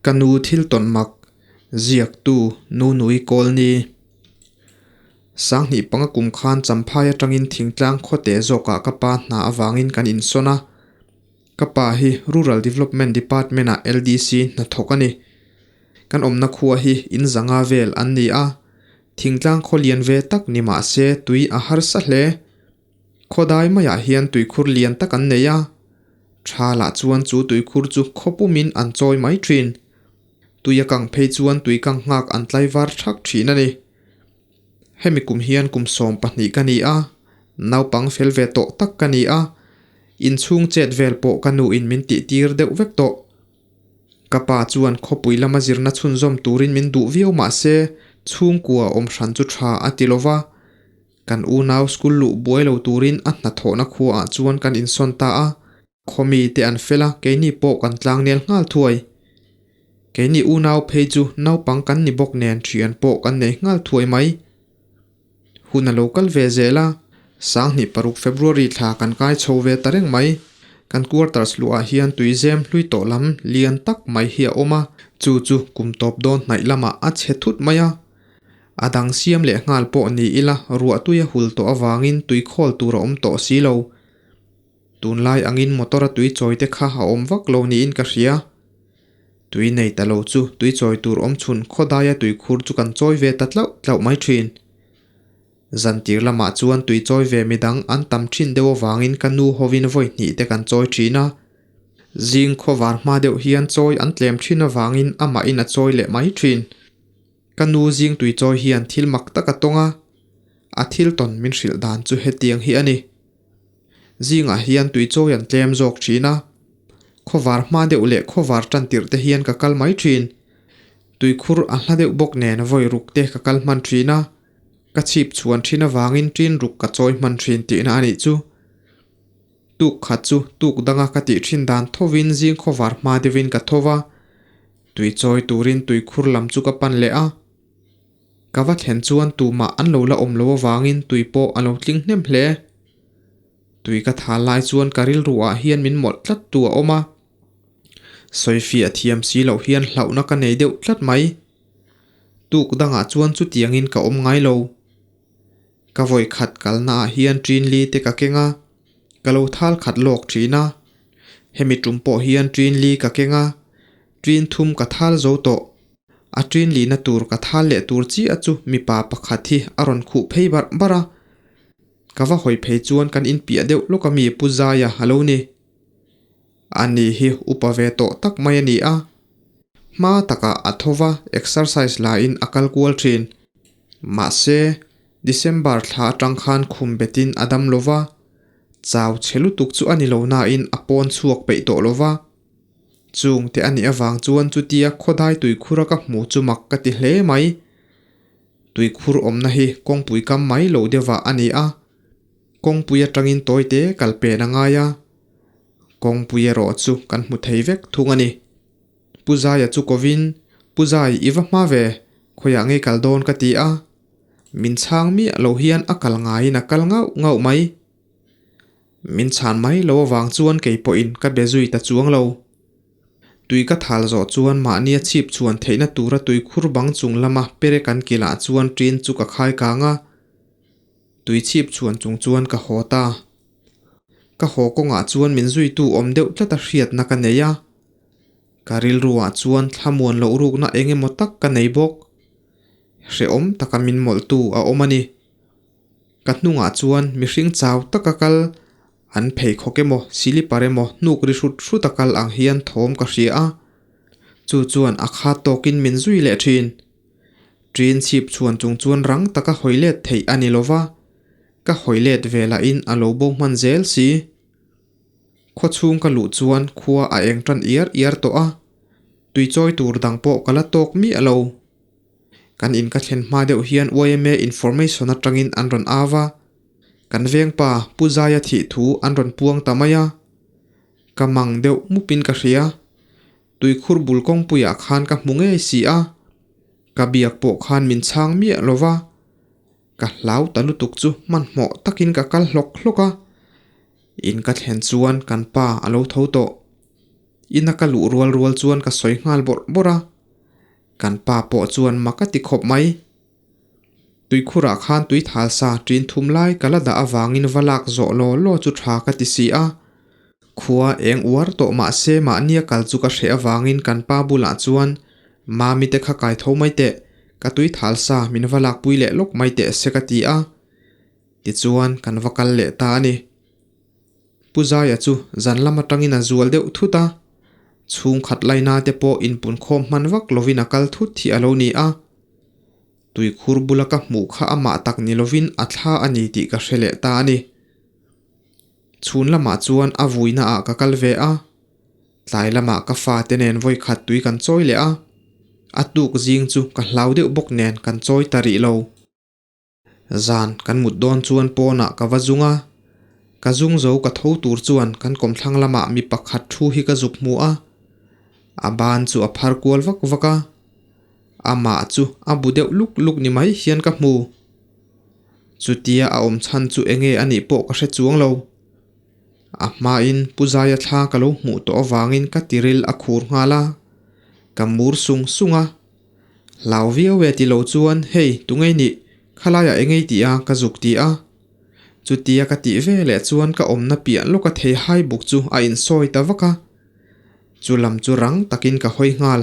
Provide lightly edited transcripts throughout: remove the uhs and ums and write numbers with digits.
Ka nu thil tawn mak ziaktu Nunui Kawlni. Sanghnih panga kum khan Champhai atangin thingtlang khawte zawkah ka pa hna avangin kan insawn a. Ka pa hi Rural Development Department ah LDC hnathawk a ni. Kan awmna khua hi in zanga vel an ni a. Thingtlang khaw lian ve tak ni mah se tui a harsa hle. Khawdai maiah hian tuikhur lian tak an nei a, tha lah chuan chu tuikhur chu khaw pumin an chawi mai thin. Tui a kang phei chuan tui kang nghak an tlaivar thak thin a ni. Hemi kum hian kum 12 ka ni a, naupang fel ve tawh tak ka ni a, inchhung chet vel pawh ka nuin min tih tir deuh vek tawh. Ka pa chuan khawpui lama zirna chhunzawm turin min duh viau mah se chhungkua awm hran chu tha a ti lova, Kan unau school luh buai lo turin a hnathawhna khuaah chuan kan insawn ta a, khawmi te an fel a, keini pawh kan tlangnel nghal thuai. Keini unau phei chu naupang kan ni bawk nen thian pawh kan nei nghal thuai mai. Hun a lo kal ve zel a, 2006 February thla kan kai chho ve ta reng mai. Kan quarters luhah hian tuizem hlui tawh lam lian tak mai hi a awm a, chu chu kum tawp dawn hnaih lamah a chhe thut mai a. A dang siam leh nghal pawh ni ila ruah tui a hul tawh avangin tui khawl tur a awm tawh si lo. Tunlai angin motor a tui chawi te kha a awm vak lo niin ka hria. Tui nei ta lo chu tui chawi tur awm chhun khawdaia tui khur chu kan chawi ve ta tlauh tlauh mai thin. Zantir lamah chuan tui chawi ve midang an tam thin deuh avangin ka nu hovin vawi hnih te kan chawi thin a. Zing khawvar hma deuh hian chawi an tlem thin avangin amahin a chawi leh mai thin. Ka nu zing tui chawi hian thil mak tak a tawng a, a thil tawn min hrilh dan chu hetiang hi a ni. Zingah hian tui chawi an tlem zawk thin a, khawvar hma deuh leh khawvar tan tirh te hian ka kal mai thin. Tuikhur a hla deuh bawk nen vawi ruk te ka kal hman thin a, ka chhip chhuan thin avangin tin ruk ka chawi hman thin tihna a nih chu. Tuk khat chu tuk danga ka tih thin dan thovin zing khawvar hma deuhin ka tho va, Tui chawi turin tuikhur lam chu ka pan leh a. Ka va thlen chuan tumah an lo la awm lo avangin tui pawh a lo tling hnem hle. Tui ka tha lai chuan ka rilru ah hian min mawlh tlat tu a awm a. Sawifiah thiam si loh hian hlauhna ka nei deuh tlat mai. Tuk dangah chuan chutiangin ka awm ngai lo. Ka vawi khat kalna ah hian ṭin li te ka keng a, ka lo thal khat lawk ṭhin a. Hemi ṭum pawh hian ṭin li ka keng a, ṭin thum ka thal zo tawh. A ṭin lina tur ka thal leh tur chiah chu mipa pakhat hi a rawn khuh phei barh barh a. Ka va hawi phei chuan kan inpiah deuh lawk a mi Pu Zaia a lo ni. Ani hi upa ve tawh tak mai a ni a. Hma takah a tho va, exercise laiin a kal kual thin. Mahse, December thla atang khan khum betin a dam lo va, chau chhe lutuk chu a ni lo nain a pawn chhuak peih tawh lo va. Chung te a nih avang chuan chutia khawdai tuikhura ka hmu chu mak ka ti hle mai. Tuikhur awmna hi kawngpui kam mai lo deuhah a ni a, kawngpui atangin tawite kal pen a ngai a. Kawngpui erawh chu kan hmu thei vek thung a ni. Pu Zaia chu kovin, Pu Zai, i va hma ve, khawiah ngei kal dawn ka ti a. Min chhang miah lo hian a kal ngaiin a kal ngauh ngauh mai. Min chhan mai lo avang chuan kei pawhin ka be zui ta chuang lo. Tui ka thal zawh chuan mahnia chhip chhuan theihna tura tui khur bang chung lama pere kan kilah chuan ṭin chu ka khai kang a. Tui chhip chhuan chung chuan ka haw ta. Ka haw kawngah chuan min zuitu awm deuh tlat a hriatna ka nei a. Ka rilruah chuan thlamuan loh rukna eng emaw tak ka nei bawk. Hrehawm taka min mawlhtu a awm a ni. Ka hnungah chuan mihring chau taka kal, an pheikhawk emaw silipar emaw hnuk ri hrut hrut a kal ang hian thawm ka hria a. Chu chuan a khat tawkin min zui leh thin. Ṭin chhip chhuan chung chuan rang taka hawi let theih a ni lova. Ka hawi let ve lahin a lo bo hman zel si. Khaw chhung ka luh chuan khua a eng tan iar iar tawh a, tui chawi tur dang pawh ka la tawk miah lo. Kan in ka thlen hma deuh hian yma information atangin an rawn au a, kan vengpa Pu Zaia thih thu an rawn puang ta mai a. Ka mang deuh mupin ka hria. Tuikhur bul kawngpuiah khan ka hmu ngei si a, ka biak pawh khan min chhang miah lo va. Ka hlau ta lutuk chu hmanhmawh takin ka kal hlawk hlawk a, in ka thlen chuan kan pa a lo tho tawh. Ina ka luh rual rual chuan ka sawi nghal bawrh bawrh a, kan pa pawh chuan mak a ti khawp mai. Tuikhurah khan tui thal sa ṭin thum lai ka la dah avangin va lak zawh law law chu ṭha ka ti si a. Khua eng uar tawh mah se mahnia kal chu ka hreh avangin kan pa bulah chuan Mami te kha kai tho mai teh, ka tui thal sa min va lakpui leh lawk mai teh se ka ti a. Tichuan kan va kal leh ta a ni. Pu Zaia chu zan lam atangin a zual deuh thut a, chhungkhat laina te pawh inpunkhawm hman vak lovin a kal thut hi a lo ni a. Tuikhur bula ka hmuh kha amah tak ni lovin a thla a ni tih ka hre leh ta a ni. Chhun lamah chuan a vuina ah ka kal ve a, tlai lamah ka fate nen vawikhat tui kan chawi leh a, a tuk zing chu ka hlau deuh bawk nen kan chawi ta rih lo. Zan kan mut dawn chuan pawnah ka va zung a, ka zung zo ka tho tur chuan kan kawmthlang lamah mi pakhat thu hi ka zuk hmu a, a ban chu a phar kual vak vak a, amah chu a bu deuh luk luk ni mai hian ka hmu. Chutia a awm chhan chu enge a nih pawh ka hre chuang lo. A hmain Pu Zaia thla ka lo hmuh tawh avangin ka tiril a khur nghal a, ka mur sung sung a. Hlau viau e ti lo chuan hei tungei nih khalaiah engei tih a ka zuk ti a. Chutia ka tih ve leh chuan ka awmna piah lawka thei hai buk chu a insawi ta vak a. Chu lam chu rang takin ka hawi nghal.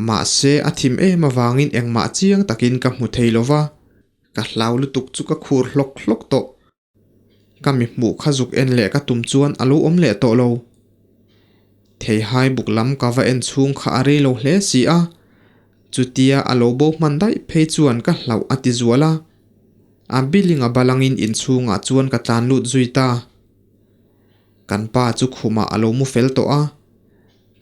Mahse a thim em avangin engmah chiang takin ka hmu thei lo va, ka hlau lutuk chu ka khur hlawk hlawk tawh. Ka mi hmuh kha zuk en leh ka tum chuan a lo awm leh tawh lo. Theihai buk lam ka va en chhung kha a rei lo hle si a, chutia a lo bo hman daih phei chuan ka hlauh a ti zual a. A biling a balangin inchhungah chuan ka tlan lut zui ta. Kan pa chu khumah a lo mu fel tawh a,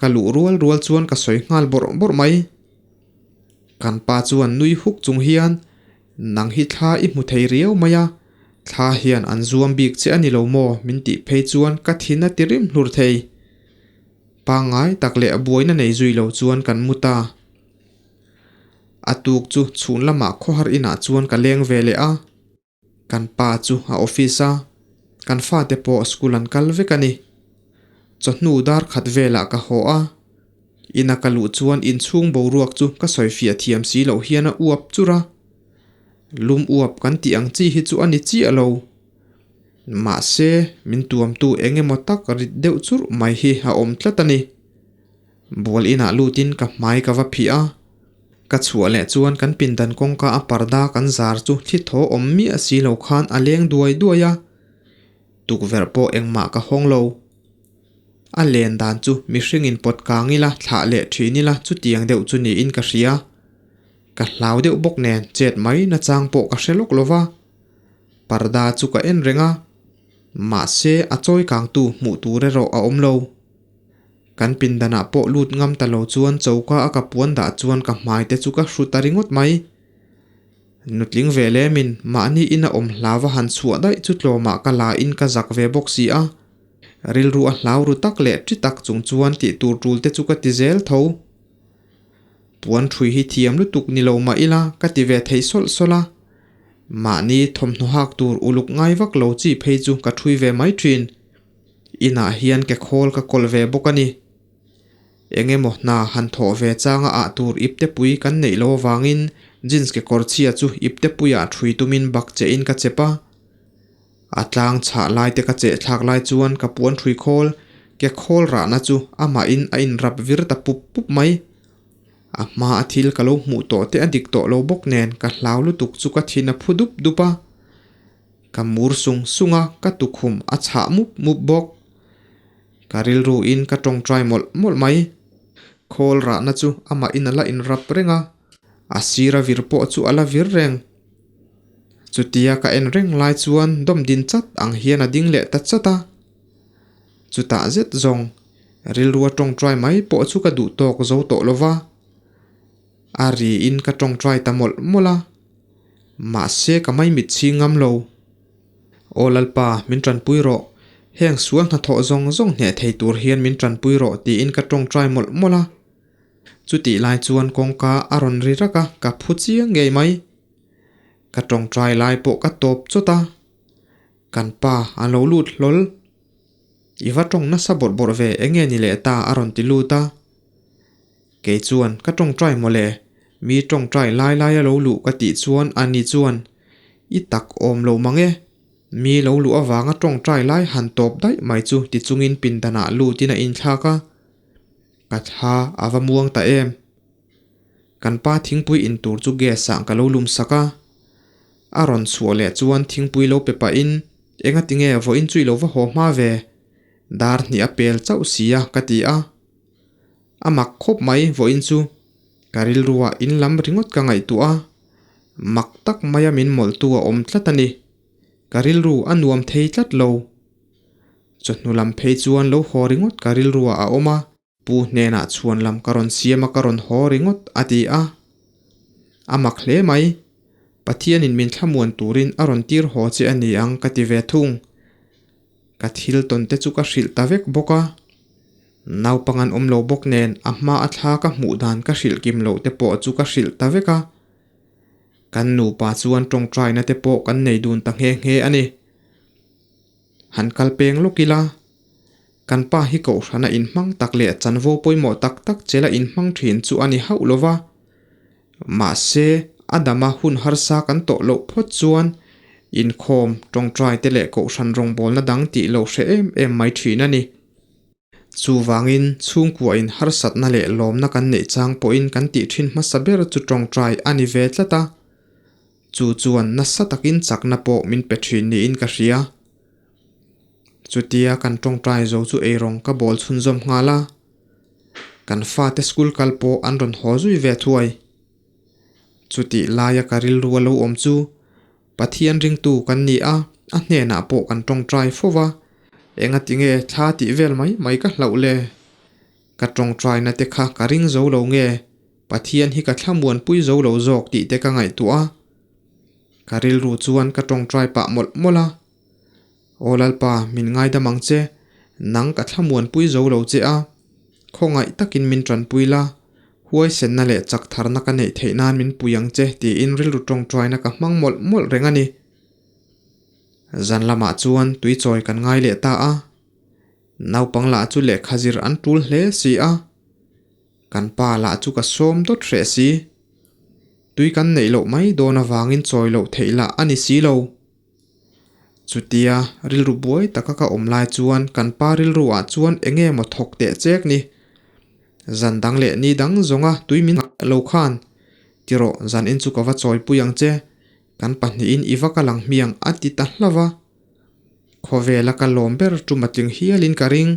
ka luh rual rual chuan ka sawi nghal bawrh bawrh mai. Kan pa chuan nui huk chung hian Nang hi thla i hmu thei riau mai a, thla hian an zuam bik che a ni lo maw min tih phei chuan ka thin a ti rim hlur thei. Pangngai tak leh buaina nei zui lo chuan kan mu ta. A tuk chu chhun lamah khawhar inah chuan ka leng ve leh a. Kan pa chu a office a, kan fate pawh school an kal vek a ni. Chawhnu dar khat velah ka haw a, ina ka luh chuan inchhung boruak chu ka sawi fiah thiam si loh hian a uap chur a. Lum uap kan tih ang chi hi chu a ni chiah lo. Mahse, min tuamtu eng emaw tak rit deuh churh mai hi a awm tlat a ni. Bual inah lutin ka hmai ka va phih a, ka chhuah leh chuan kan pindan kawngka a parda kan zar chu thli thaw awm miah si lo khan a leng duai duai a, tukverh pawh engmah ka hawng lo. A len dan chu mihringin pawt kang ila thlah leh thin ila chutiang deuh chu niin ka hria. Ka hlau deuh bawk nen chet mai nachang pawh ka hre lawk lo va, parda chu ka en reng a, mahse a chawi kangtu hmuh tur erawh a awm lo. Kan pindanah pawh lut ngam ta lo chuan choka a ka puan dah chuan ka hmai te chu ka hru ta ringawt mai. Nutling ve lemin mahni ina awm hlau va han chhuah daih chu tlawmah ka la in ka zak ve bawk si a. Rilru a hlau ru tak leh ṭi tak chung chuan tih tur ṭul te chu ka ti zel tho. Puan ṭhui hi thiam lutuk ni lo mah ila ka ti ve thei sawlh sawlh a. Mahni thawmhnaw hak tur uluk ngai vak lo chi phei chu ka ṭhui ve mai ṭhin. Inah hian ke khawl ka kawl ve bawk a ni. Eng emaw hna han thawh ve changa ah tur iptepui kan neih lo avangin jeans kekawr chhia chu iptepuiah ṭhui tumin bak chehin ka chep a. A tlang chhah lai te ka cheh thlak lai chuan ka puan ṭhui khawl, ke khawl rahna chu amahin a inrap vir ta pup pup mai. A hma a thil ka lo hmuh tawh te a dik tawh lo bawk nen ka hlau lutuk chu ka thin a phu dup dup a. Ka mur sung sung a, ka tukhum a chhah mup mup bawk. Ka rilru in ka tawngtai mawlh mawlh mai. Khawl rahna chu amah in a la inrap reng a, a sir a vir pawh chu a la vir reng. Chutia ka en reng lai chuan dawm din chat ang hian a ding leh ta chat a. Chutah zet zawng, rilru a tawngtai mai pawh chu ka duh tawk zo tawh lo va. A ri in ka tawngtai ta mawlh mawlh a. Mahse ka maimit chhing ngam lo. Aw Lalpa, min tanpui rawh. Heng sual hnathawh zawng zawng hneh thei tur hian min tanpui rawh tiin ka tawngtai mawlh mawlh a. Chutih lai chuan kawngka a rawn ri rak a, ka phu chiang ngei mai. Ka tawngtai lai pawh ka tawp chawt a. Kan pa a lo lut hlawl. I va tawng nasa bawrh bawrh ve enge ni leh ta a rawn ti lut a. Kei chuan ka tawngtai mawle, mi tawngtai lai lai a lo luh ka tih chuan ani chuan i tak awm lo mang e, mi lo luh avanga tawngtai lai han tawp daih mai chu ti chungin pindanah lutin a inthlak a. Ka thla a va muang ta em. Kan pa thingpui in tur chu gas ah ka lo lum sak a. A rawn chhuah leh chuan thingpui lo pe pahin Engatinge vawiin chu i lo va haw hma ve? Dar hnih a pel chauh si a ka ti a. A mak khawp mai vawiin chu. Ka rilru ah in lam ringawt ka ngaihtuah a. Mak tak maia min mawlhtu a awm tlat a ni. Ka rilru a nuam thei tlat lo. Chawhnu lam phei chuan lo haw ringawt ka rilru ah a awm a. Pu hnenah chhuan lam ka rawn siam a ka rawn haw ringawt a ti a. A mak hle mai. Pathianin min thlamuan turin a rawn tir haw che a ni ang ka ti ve thung. Ka thil tawn te chu ka hrilh ta vek bawk a. Naupang an awm lo bawk nen a hma a thla ka hmuh dan ka hrilh kim loh te pawh chu ka hrilh ta vek a. Kan nupa chuan tawngtaina te pawh kan nei dun ta nghe nghe a ni. Han kal peng lawk ila, kan pa hi kohhrana inhmang tak leh chanvo pawimawh tak tak chela inhmang thin chu a ni hauh lo va. Mahse, a dama hun harsa kan tawh loh phawt chuan inkhawm, tawngtai te leh kohhran rawngbawlna dang tih lo hre em em mai thin a ni. Chuvangin, chhungkuain harsatna leh lawmna kan neih chang pawhin kan tih thin hmasa ber chu tawngtai a ni ve tlat a. Chu chuan nasa takin chakna pawh min pe thin niin ka hria. Chutia kan tawngtai zo chu eirawng ka bawl chhunzawm nghal a. Kan fate school kal pawh an rawn haw zui ve thuai. Chutih laia ka rilru a lo awm chu Pathian ringtu kan ni a, a hnenah pawh kan tawngtai fo va. Engati nge thla tih vel mai mai ka hlauh le? Ka tawngtaina te kha ka ring zo lo nge? Pathian hi ka thlamuanpui zo lo zawk tih te ka ngaihtuah a. Ka rilru chuan ka tawngtai pah mawlh mawlh a. Aw Lalpa, min ngaidam ang che, nang ka thlamuanpui zo lo che a, khawngaih takin min tanpui la, huaisenna leh chak tharna ka neih theih nan min pui ang che tiin rilru tawngtaina ka hmang mawlh mawlh reng a ni. Zan lamah chuan tuichawi kan ngai leh ta a, naupang lah chu lehkha zir an tul hle si a. Kan pa lah chu ka sawm dawt hreh si. Tui kan neih loh mai dawn avangin chawi loh theih lah a ni si lo. Chutia rilru buai taka ka awm lai chuan kan pa rilru ah chuan eng nge maw thawk teh chek ni. Zan dang leh ni dang zawnga tui min lo khan, Tirawh zan in chu ka va chawi pui ang che, kan pahnihin i va kal ang hmiang a ti ta hlauh va. Khawvela ka lawm ber tum a tling hialin ka ring.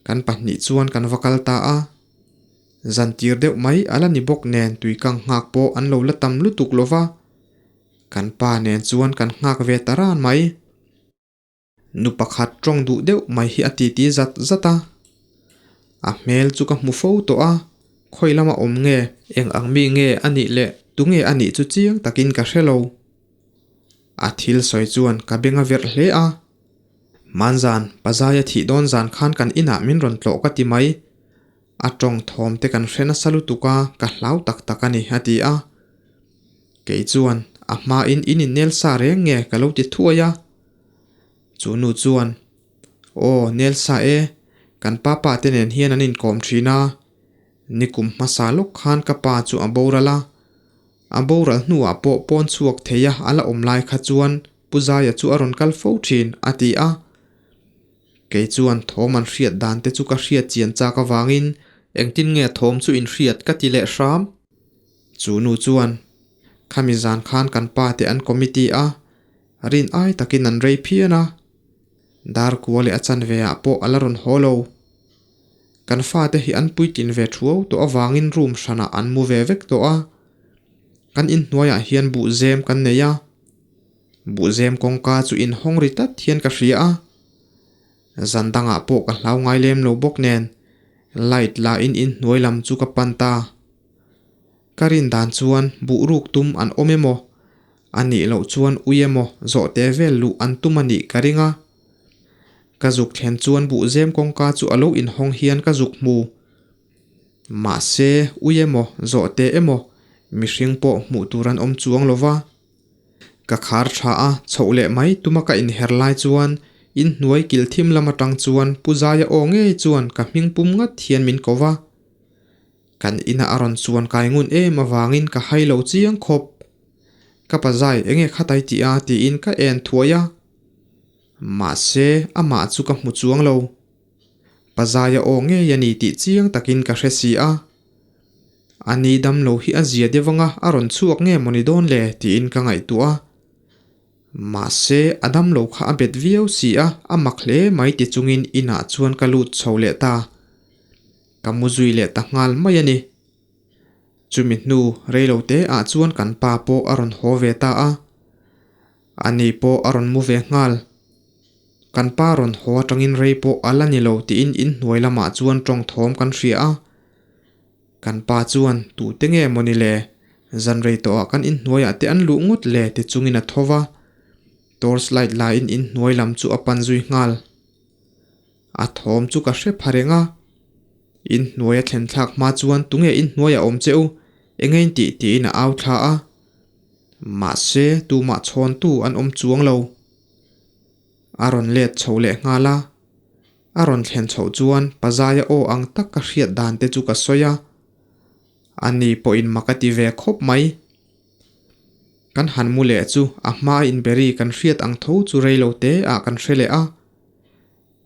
Kan pahnih chuan kan va kal ta a. Zan tir deuh mai a la ni bawk nen tuikang nghak pawh an lo la tam lutuk lo va. Kan pa nen chuan kan nghak ve ta ran mai. Nu pakhat tawng duh deuh mai hi a titi zat zat a. A hmel chu ka hmu fo tawh a, khawi lama awm nge, eng ang mi nge a nih leh tunge a nih chu chiang takin ka hre lo. A thil sawi chuan ka beng a verh hle a. Hmanzan, Pazaia thih dawn zan khan kan inah min rawn tlawh ka ti mai. A tawng thawm te kan hre nasa lutuk a, ka hlau tak tak a ni, a ti a. Kei chuan, A hmain in innel sa reng nge ka lo ti thuai a. Chu nu chuan, Aw, nel sa e, kan papa te nen hian an inkawm thin a. Nikum hmasa lawk khan ka pa chu a boral a. A boral hnuah pawh pawn chhuak thei a a la awm lai kha chuan Pu Zaia chu a rawn kal fo thin, a ti a. Kei chuan thawm an hriat dan te chu ka hriat chian chak avangin engtin nge thawm chu in hriat ka ti leh hram. Chu nu chuan, Khami zan khan kan pa te an committee a, rin ai takin an rei phian a. Dar kua leh a chanve ah pawh a la rawn haw lo. Kan fate hi an puitlin ve thuau tawh avangin room hranah an mu ve vek tawh a. Kan inhnuaiah hian buhzem kan nei a. Buhzem kawngka chu inhawng ri tlat hian ka hria a. Zan dangah pawh ka hlau ngai lem lo bawk nen light la in inhnuai lam chu ka pan ta. Ka rin dan chuan buh ruk tum an awm emaw, a nih loh chuan ui emaw zawhte vel luh an tum a nih ka ring a. Ka zuk thlen chuan buhzem kawngka chu a lo inhawng hian ka zuk hmu. Mahse, ui emaw, zawhte emaw, mihring pawh hmuh tur an awm chuang lo va. Ka khar tha a, chhoh leh mai tuma ka inher lai chuan Inhnuai kil thim lam atang chuan Pu Zaia aw ngei chuan ka hming pum ngat hian min ko va. Kan ina a rawn chuan kai ngun em avangin ka hai lo chiang khawp. Ka pa Zai enge khatai tih a tiin ka en thuai a. Mahse amah chu ka hmu chuang lo. Pa Zaia aw ngei a ni tih chiang takin ka hre si a. A ni dam lo hi a zia deuh anga a rawn chhuak nge mawni dawn le tiin ka ngaihtuah a. Mahse a dam lo kha a bet viau si a, a mak hle mai ti chungin inah chuan ka lut chho leh ta. Ka mu zui leh ta nghal mai a ni. Chumi hnu reilo te ah chuan kan pa pawh a rawn haw ve ta a. Ani pawh a rawn mu ve nghal. Kan pa rawn haw atangin rei pawh a la ni lo tiin inhnuai lamah chuan tawng thawm kan hria a. Kan pa chuan tute nge mawni le, zan rei tawhah kan inhnuaiah te an luh ngawt le ti chungin a tho va. Torch light laiin inhnuai lam chu a pan zui nghal. A thawm chu ka hre pha reng a. Inhnuai a thlen thlak hma chuan tunge inhnuaiah awm che u, enge in tih tiin a au thla a. Mahse tumah chhawntu an awm chuang lo. A rawn let chho leh nghal a. A rawn thlen chhoh chuan Pazaia aw ang tak ka hriat dan te chu ka sawi a. Ani pawhin mak a ti ve khawp mai. Kan han mu leh chu a hma inberi kan hriat ang tho chu rei lo te ah kan hre leh a.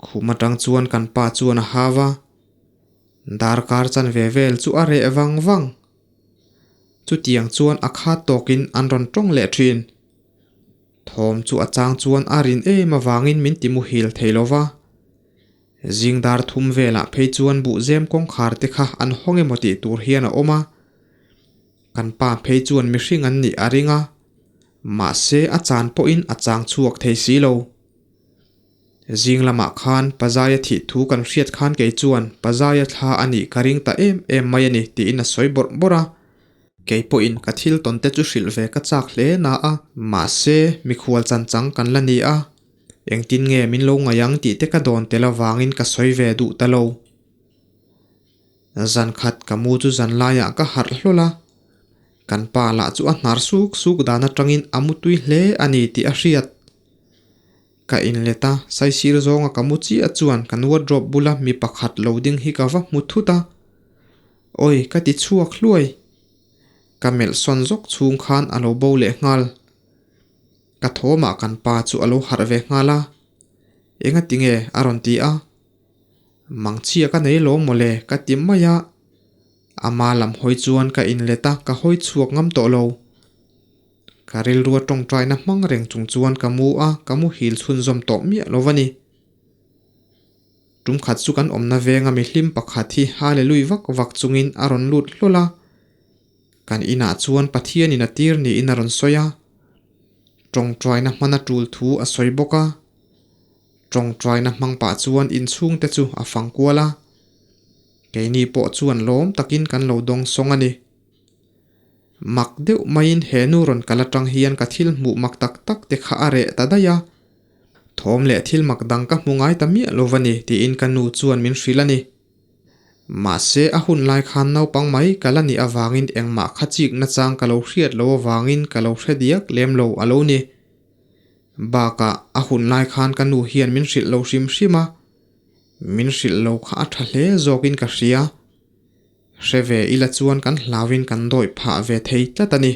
Khum atang chuan kan pa chuan a hau a. Darkar chanve vel chu a reh vang vang. Chutiang chuan a khat tawkin an rawn tawng leh thin. Thawm chu a chang chuan a rin em avangin min ti muhil thei lo va. Zing dar thum velah phei chuan buhzem kawngkhar te kha an hawng emaw tih tur hian a awm a. Kan pa phei chuan mihring an nih a ring a, mahse a chan pawhin a chang chhuak thei si lo. Zing lamah khan Pazaia thih thu kan hriat khan kei chuan Pazaia thla a nih ka ring ta em em mai a ni tiin a sawi bawrh bawrh a. Kei pawhin ka thil tawn te chu hrilh ve ka chak hle na a, mahse mikhual chan chang kan la ni a, engtin nge min lo ngaih ang tih te ka dawn tel avangin ka sawi ve duh ta lo. Zan khat ka mu chu zan laiah ka harh hlawl a, kan pa lah chu a hnar suk suk dan atangin a mu tui hle a ni tih a hriat. Ka inlet a, saisir zawnga ka mu chiah chuan kan wardrobe bula mi pakhat lo ding hi ka va hmu thut a. Awi, ka ti chhuak hluai. Ka melh sawn zawk chhung khan a lo bo leh nghal. Ka thawmah kan pa chu a lo harh ve nghal a. Engati nge? a rawn ti a. Mangchhia ka nei lo mawle ka ti mai a. Ama lam hawi chuan ka inlet a, ka hawi chhuak ngam tawh lo. Ka rilrua tawngtaina hmang reng chung chuan ka mu a, ka muhil chhunzawm tawh miah lo a ni. Tum khat chu kan awmna venga mihlim pakhat hi Hallelui vak vak chungin a rawn lut hlawl a. Kan inah chuan Pathianin a tir niin a rawn sawi a. Tawngtaina hmana tul thu a sawi bawk a. Tawngtaina hmang pah chuan inchhungte chu a fang kual a. Keini pawh chuan lawm takin kan lo dawng sawng a ni. Mak deuh maiin he nu rawn kal atang hian ka thil hmuh mak tak tak te kha a reh ta daih a. Thawm leh thil mak dang ka hmu ngai ta miah lo va ni tiin ka nu chuan min hrilh a ni. Mahse a hun lai khan naupang mai ka la nih avangin engmah kha chik nachang ka lo hriat lo avangin ka lo hre diak lem lo a lo ni. Bakah a hun lai khan ka nu hian min hrilh lo hrim hrim a, min hrilh lo kha a tha hle zawkin ka hria. Hre ve ila chuan kan hlauin kan dawih phah ve thei tlat a ni.